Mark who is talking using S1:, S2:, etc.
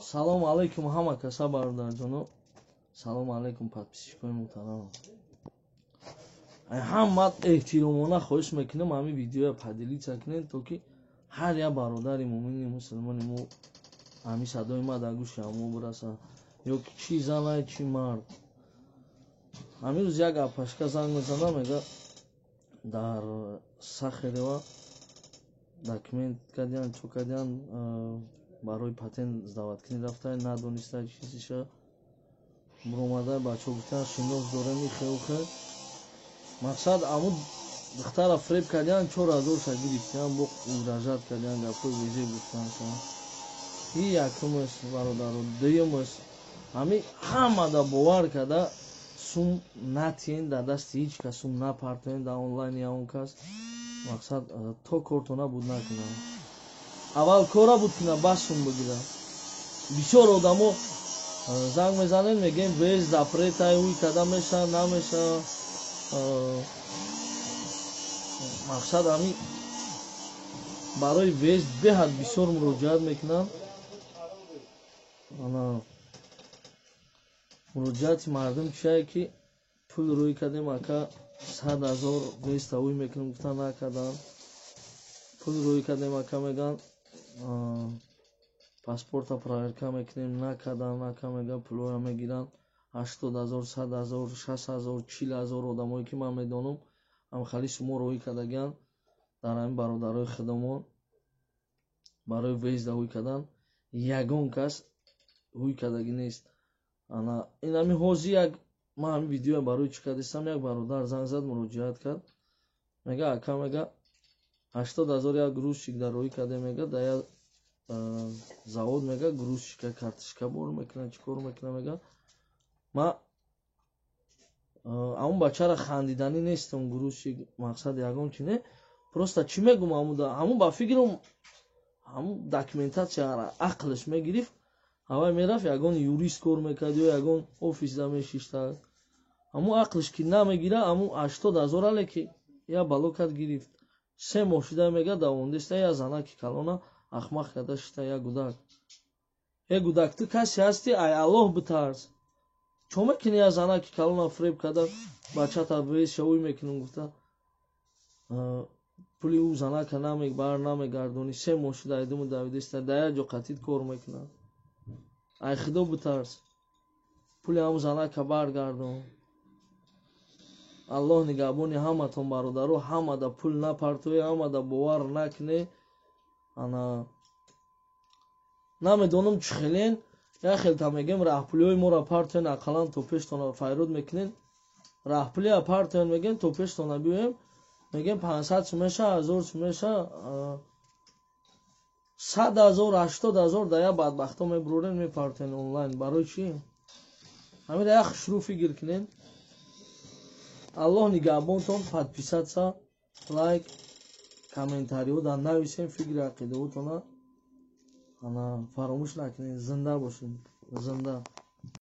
S1: Салом алейкум ҳама каса, бародарҷоно. Салом алейкум, подписчикои муҳтарам. Ҳама эҳтиромона хоҳиш мекунем, ҳамин видеоя поделиться кунед, то ки ҳар як бародари муъмини мусулмони мо ҳамин садои ма дар гӯши ҳамо бираса, ё ки чӣ занай, чӣ мард. Ҳамин рӯз як апашка занг мезана, мега, дар Сахарева документ кардиян, чо кардиян, барои патент сдавать кунӣ рафта, надониста чизиша буромада. Бачаҳо гуфтан, шинос дорем, ихеухе. Мақсад, аму духтара фреб кардиян, 4000-ша гирифтиян, бо угрожать кардиян, гапҳои безеб гуфтанша. И якумаш, бародаро. Дуюмаш, ҳами ҳамада бовар карда сум натиен, дар дасти ҳеҷ кас сум напартоен, дар онлайн ягон кас. Мақсад, то кортона буд накунам, аввал кора буд куна, бас сум бигира. Бисёр одамо занг мезанем, мегӯем, въезд запретай, уй када меша, намеша. Мақсад, ҳами барои въезд беҳад бисёр муроҷиат мекунанд. Ана муроҷиати мардум чие, ки пул рӯй кардем, ака, 100 000 въезд уй мекунем, гуфта, накарданд. Пул рӯй кардем, ака, меган, паспорта проверка мекунем, накардан, ака, мега, пулҳоя мегиранд, 80 000, 100 000, 60 000, 40 000. Одамое ки ман медонам, ҳамхали шумо рӯй кардагианд дар ҳамин бародарои худамон барои въезд ҳуй кардан, ягон кас ҳуй кардагӣ нест. Ана ин ҳами ҳозир як ман ҳамин видеоя барои чӣ кардистам? Як бародар занг зад, муроҷиат кард, мега, ака, мега, 80 000 як грузчик дар рӯй кардем, мега, дар як завод, мега, грузчика картишка бор мекунад, чӣ кор мекунад, мега. Ма амун бачара хандиданӣ нестам, грузчик, мақсад, ягон чи не, просто чӣ мегум, ҳамун ба фикрам, ҳамун документация ақлаш мегирифт, ҳавай мерафт, ягон юрист кор мекард ё ягон офисда мешишта. Ҳамун ақлш ки намегира, ҳамун 80 000 але ки я бало кард, гирифт. 3 моҳ шуда, мега, давондеста, я занаки калона ахмақ карда шита, я гудак. Э, гудак, ту касе ҳасти, ай Аллоҳ битарс. Чо мекунӣ, я занаки калона фреб карда, бачата вешавӯй мекунам гуфта, пули ӯ занака бар намегардонӣ? 3 моҳ шуда, айдуму давидеста, дар як ҷо қатид кор мекунад. Ай Худо битарс, пули ҳамун занака баргардон. Аллоҳ нигаҳбони ҳаматон, бародаро. Ҳамада пул напартоӣ, ҳамада бовар накунӣ. Ана намедонам, чӣ хелен, як хелта мегем, раҳпулиҳои моро партоен, ақаллан то пештона файрод мекунен. Раҳпулия партоен, мегем, то пештона биёем, мегем, 500 сум меша, 1000 сум меша, 100 000, 80 000 да як бадбахто мебурорен, мепартоен онлайн. Барои чӣ? Ҳамира як хушрӯ фикр кунен. Аллоҳ нигаҳбонтон. Подписаться, лайк, комментариҳо дар нависем, фикри ақидаҳотона ана фаромӯш накунед. Зинда бошед, зинда.